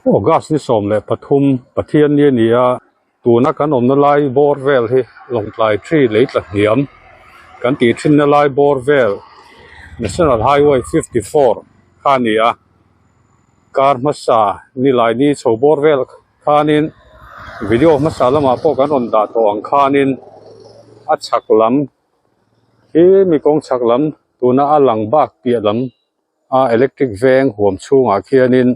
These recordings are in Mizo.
August ni 13 Pathian ni a ni a, tuna kan awmna lai bawr vel hi Lawngtlai tree lei tla hniam kan tih thinna lai bawr vel National Highway 54 kha a ni a, kar hmasa nilai ni chho bawr vel khanin video hmasa lamah pawh kan rawn dah tawh ang khanin a chhak lam hi mi kawng chhak lam tuna a lang bak piah lam a electric veng huam chhungah khianin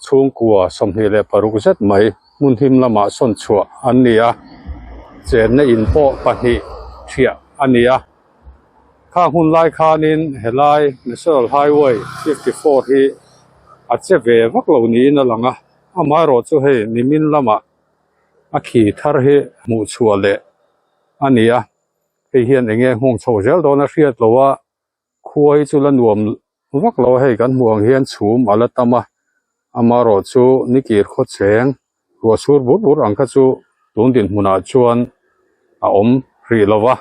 chhungkua 26 zet mai hmun him lamah sawn chhuah an ni a chenna in pawh pahnih thiah a ni a khang hun lai khanin helai national highway 54 hi a che ve vak lo niin a lang a amaherawh chu hei nimin lamah a khi thar hi hmuh chhuah leh a ni a hei hian eng nge nghawng chho zel dawn a hriat loh a khua hi chu la nuam vak lo a hei kan hmuh ang hian chhum a la tam a amaherawh chu ni kir khaw cheng ruah sur bur bur ang kha chu tun dinhmunah chuan a awm hrih lo va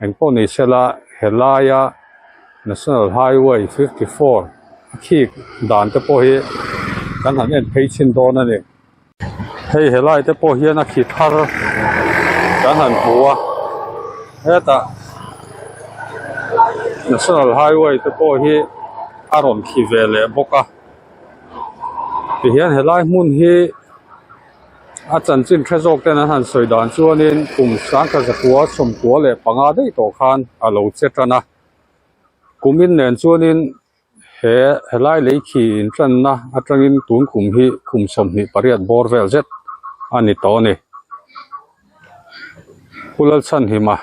engpawh ni sela helaia national highway 54 a khik dan te pawh hi kan han en phei chhin dawn a ni. Hei helai te pawh hian a khi thar kan han hmu a hetah national highway te pawh hi a rawn khi ve leh bawk a tihian helai hmun hi a chanchin hre zawk ten an han sawi dan chuanin kum 1995 daih tawh khan a lo che tan a kumin nen chuanin. He helai lei khi intlanna atangin tun kum hi kum 28 bawr vel zet a ni tawh a ni. Pu Lalchhanhima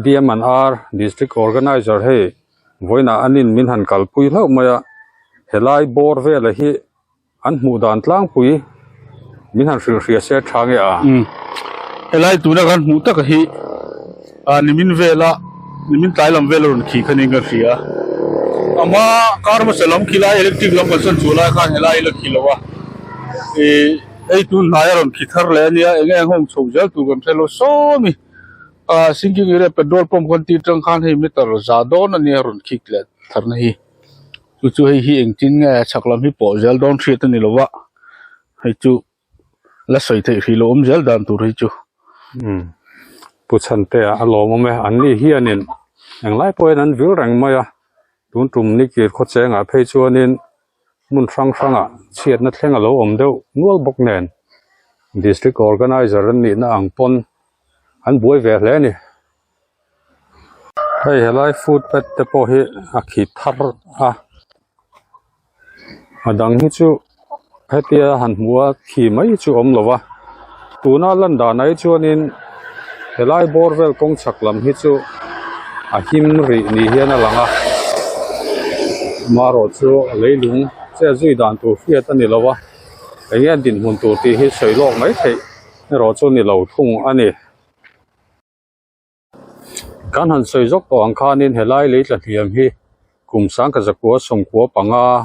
DMNR District Organiser hei vawiinah an in min han kalpui hlauh mai a, helai bawr vela hi An hmuh dan tlangpui min han hrilh hria se tha nge a? Umm helai tuna kan hmuh taka hi ah nimin vela nimin tlai lam vela rawn khi kha niin ka hria a hma kar hmasa lam khi lai electric lam kan sawn chhuah lai khan helai hi la khi lo a ih hei tun hnai a rawn khi thar leh a nia eng nge nghawng chho zel tur kan hre lo saw mi ah sinking area petrol pump kan tih atang khan hei meter za dawn a nia rawn khik leh tharna hi. Chu chu hei hi engtin nge chhak lam hi pawh zel dawn hriat a ni lo a hei chu la sawi theih hrih lo awm zel dan tur hi chu. Umm Pu Chhantea a lawm awm e an ni hianin englai pawhin an vil reng mai a tun tum ni kir khaw chengah phei chuanin hmun hrang hrangah chhiatna thleng a lo awm deuh nual bawk nen district organizer an nihna ang pawn an buai ve hle a ni. Hei helai footpath te pawh hi a khi thar a a dang hi chu hetia han hmuh a khi mai chu a awm lo va tuna lan danah hi chuanin helai bawr vel kawng chhak lam hi chu a him rih ni hian a lang a amaherawh chu leilung che zui dan tur hriat a ni lo a eng nge dinhmun tur tih hi sawi lawk mai theih erawh chu a ni lo thung a ni. Kan han sawi zawk tawh ang khanin helai lei tla hliam hi kum 1995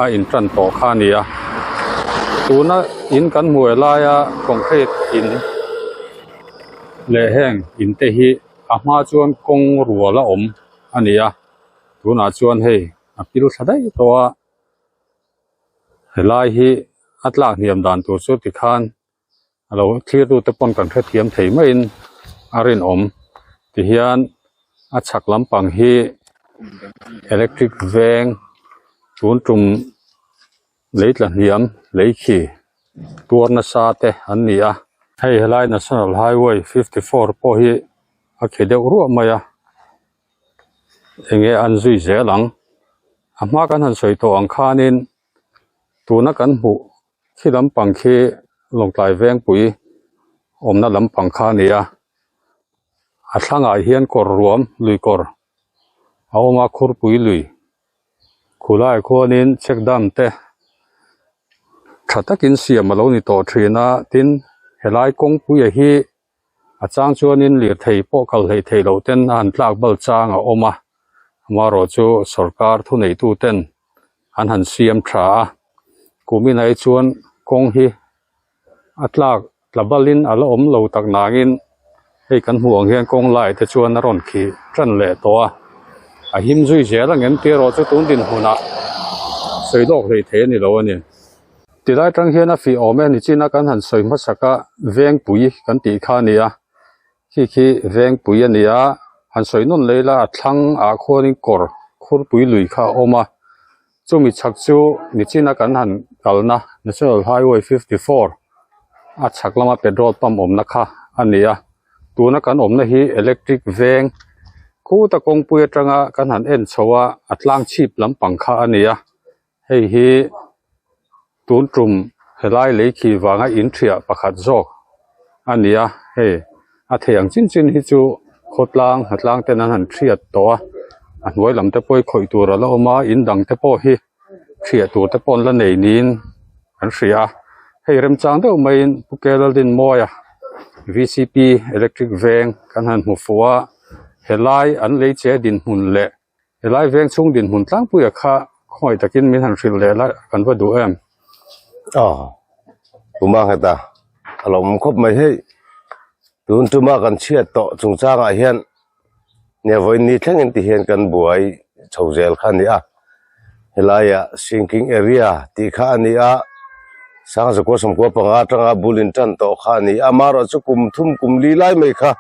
a intan tawh kha a ni a tuna in kan hmuh laia concrete in leh heng in te hi a hma chuan kawng rual a awm a ni a tunah chuan hei a pil thla daih tawh a helai hi a tlak hniam dan tur chu tikhan. A lo thlir tu te pawn kan hrethiam thei maiin a rinawm tihian a chhak lampang hi electric veng tun tum lei tla hniam lei khi tuar nasa te an ni a hei helai national highway 54 pawh hi a khi deuh ruah mai a enge an zui zel ang a hma kan han sawi tawh ang khanin tuna kan hmuh. Khi lampang khi Lawngtlai Vengpui awmna lampang kha a ni a a thlangah hian kawr ruam lui kawr a awm a khurpui lui khulaiah khuanin check dam te tha takin siam a lo ni tawh thin a tin helai kawngpuia hi a chang chuanin lirthei pawh kal hleih theih loh ten a han tlak bal chang a awm a amaherawh chu sawrkar thuneitu ten an han siam tha a kumin ah hi chuan kawng hi a tlak tla balin a la awm lo tak nangin hei kan hmuh ang hian kawng lai te chuan a rawn khi tan leh tawh a a him zui zel ang em tih erawh chu tun dinhmunah sawi lawk hlei thei a ni lo a ni. Tilai tang hian a fih awm e nichina kan han sawi hmasak a vengpui kan tih kha a ni a khi khi vengpui a ni a han sawi nawn leh ila a thlang ah khuanin kawr khurpui lui kha a awm a chumi chhak chu nichina kan han kalna national highway 54 a chhak lama petrol pump awmna kha a ni a tuna kan awmna hi electric veng khuta kawngpui atanga kan han en chho a a tlang chhip lampang kha a ni a. Hei hi tun tum helai lei khi vanga in thiah pakhat zawk a ni a hei a thei ang chin chin hi chu khawtlang hnatlang ten an han thiat tawh a a hnuai lam te pawh hi khawih tur a la awm a in dang te pawh hi thiah tur te pawh an la nei niin an hria a hei remchang deuh maiin Pu Kelalrinmawia V C P electric veng kan han hmu fuh a helai an lei che dinhmun leh. Helai veng chhung dinhmun tlangpuia kha khawngaih takin min han hrilh leh la kan va duh em? Aw, Puma ngheta a lo awm khawp mai hei. Tun tuma kan chhiat tawh chungchangah hian nia vawiin ni thlengin ti hian kan buai chho zel kha a ni a. Helaiah sinking area tih kha a ni a, Sangzakua sawmkua panga atanga bul in tan tawh kha a ni a. Amaherawhchu kum thum kum li lai mai kha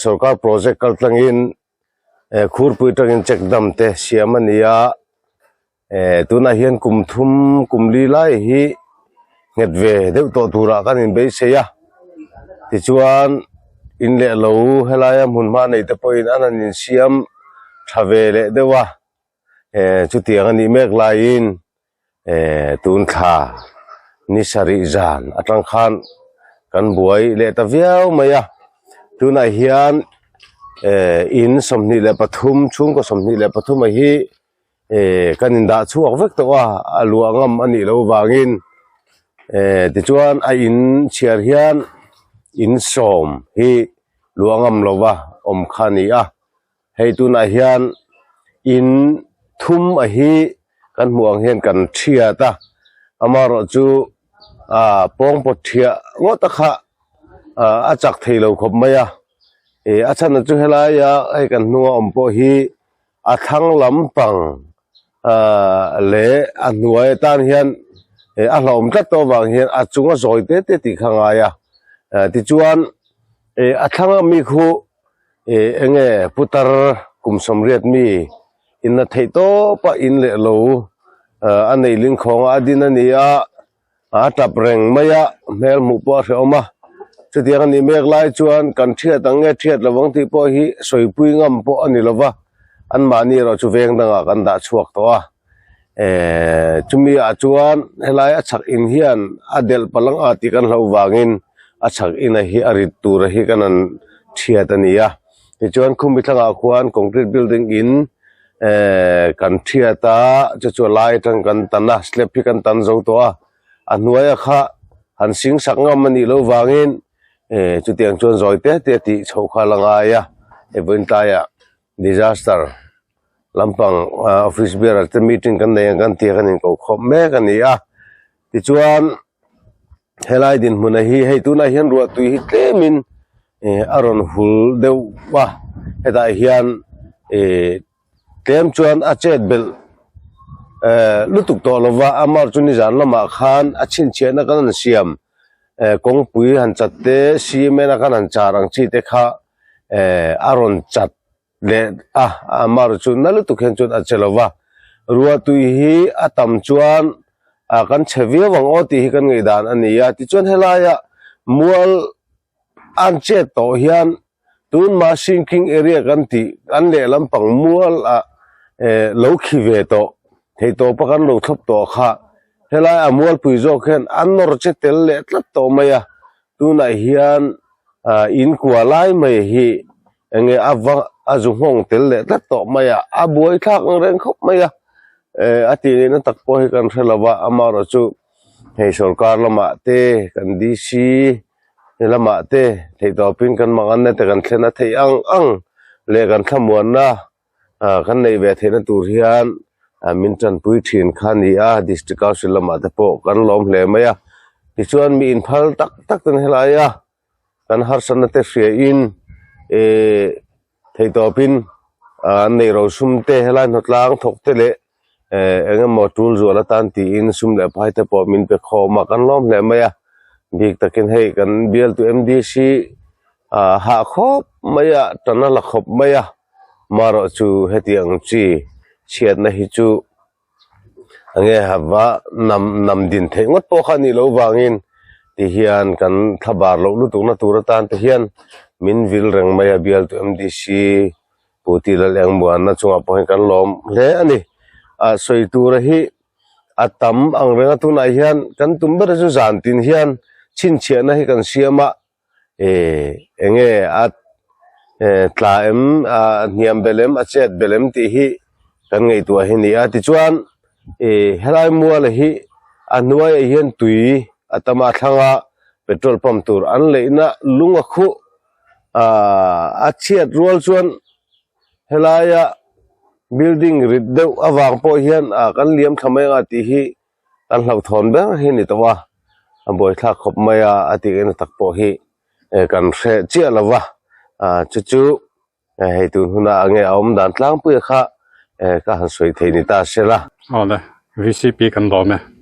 sorkar project kaltlangin Khurpui atangin check dam te siam a ni a tunah hian kum thum kum li lai hi nghet ve deuh tawh turah kan inbeisei a tichuan in leh lo helaia hmun hma nei te pawhin an han insiam tha ve leh deuh a chutiang a nih mek laiin tun thla ni sarih zan atang khan kan buai leh ta viau mai a tunah hian in 23 chhungkaw 23 a hi kan indah chhuak vek tawh a a luah ngam a nih loh vangin tichuan a in chhiar hian in sawm hi luah ngam lova awm kha a ni a. Hei tunah hian in thum a hi kan hmuh ang hian kan thiat a amaherawh chu ah pawngpaw thiah ngawt a kha ah a chak thei lo khawp mai a ih a chhan chu helaia hei kan hnunga awm pawh hi a thlang lampang ah leh a hnuai atan hian ih a hlauhawm tlat tawh avang hian a chunga zawi te te tih kha a ngai a tichuan ih a thlang ami khu. Ih enge putar kum sawmriat mi inna theih tawp a in leh lo a nei ling khawng a a din a ni a a tap reng mai a hmel hmuh pawh a hrehawm a chutiang a nih mek lai chuan kan thiat ang nge thiat lo ang tih pawh hi sawipui ngam pawh a ni lo va anmahni erawh chu veng dangah kan dah chhuak tawh a ehh chumi ah chuan helai a chhak in hian a delh palh ang a tih kan hlauh vangin a chhak in a hi a rit tur a hi kan han thiat a ni a tichuan khumi thlangah khuan concrete building in ehh kan thiat a chu chu a lai atang kan tan a slab hi kan tan zo tawh a a hnuaia kha han sing sak ngam a nih loh vangin ehh chutiang chuan zawi te te tih chhoh kha a la ngai a hei vawiin tlaiah disaster lampang office bearer te meeting kan nei ang kan tih a kan inko khawp mek a ni a tichuan helai dinhmun a hi hei tunah hian ruah tui hi tlemin ih a rawn hul deuh a hetah hian ih tlem chuan a chet belh eh lutuk tawh lova amar chu nizan lamah khan a chhinchhiahna kan han siam eh kawngpui han chat te cement a kan han char ang chi te kha eh a rawn chat. leh a amar chu na lutuk hian chuan a che lo va ruahtui hi a tam chuan ah kan chhe viau ang aw tih hi kan ngaihdan a ni a tichuan helaia mual an chet tawh hian tun mah sinking area kan tih an lehlam pang mual ah eh lo khi ve tawh thei tawpa kan lo thlawp tawh kha helai a mualpui zawk hian an nawr che tel leh tlat tawh mai a tunah hian ah in kua lai mai hi enge a va a zu nghawng tel leh tlat tawh mai a a buai thlak ang reng khawp mai a eh a tih ngaihna tak pawh hi kan hre lo va amaherawh chu hei sorkar lamah te kan D_C lamah te theihtawpin kan manganna te kan thlen a theih ang ang leh kan thlamuanna ah kan neih ve theihna tur hian ah min tanpui thin kha a ni a district council lamah te pawh kan lawm hle mai a tichuan mi inphal tak tak ten helaia kan harsatna te hria in ihh theihtawpin an neih rosum te helai hnawtlang thawk te leh. Eh eng emaw tul zual atan tiin sum leh phai te pawh min pe khawm a kan lawm hle mai a bik takin hei kan bialtu M_D_C ah hah khawp mai a tan a la khawp mai a marawh chu hetiang chi chhiatna hi chu enge hava nam nam din theih ngawt pawh kha a nih loh vangin tihian kan thlabar loh lutuk na tur atan te hian min vil reng mai a bialtu M_D_C. Pu Tih Lal Engmuanna chungah pawh hian kan lawm hle a ni. Ah sawi tura hi a tam ang reng a tunah hian kan tum ber chu zan tin hian chhinchhiahna hi kan siam a eh eng nge a eh tla em ah hniam bel em a chet bel em tih hi kan ngaihtuah hi a ni a tichuan eh helai mual hi a hnuaiah hian tui a tam a thlang a petrol pump tur an leihna lung a khuh. Ahh a chhiat rual chuan helaia building rit deuh avang pawh hian ah kan liam thla mai anga tih hi kan hlauhthawn ber hi a ni tawh a a buaithlak khawp mai a a tih eng tak pawh hi eh kan hreh chiah lo va ah chu chu hei tun hunah enge a awm dan tlangpuia kha eh ka han sawi thei ni ta se la. Awle V_C_P kan lawm e.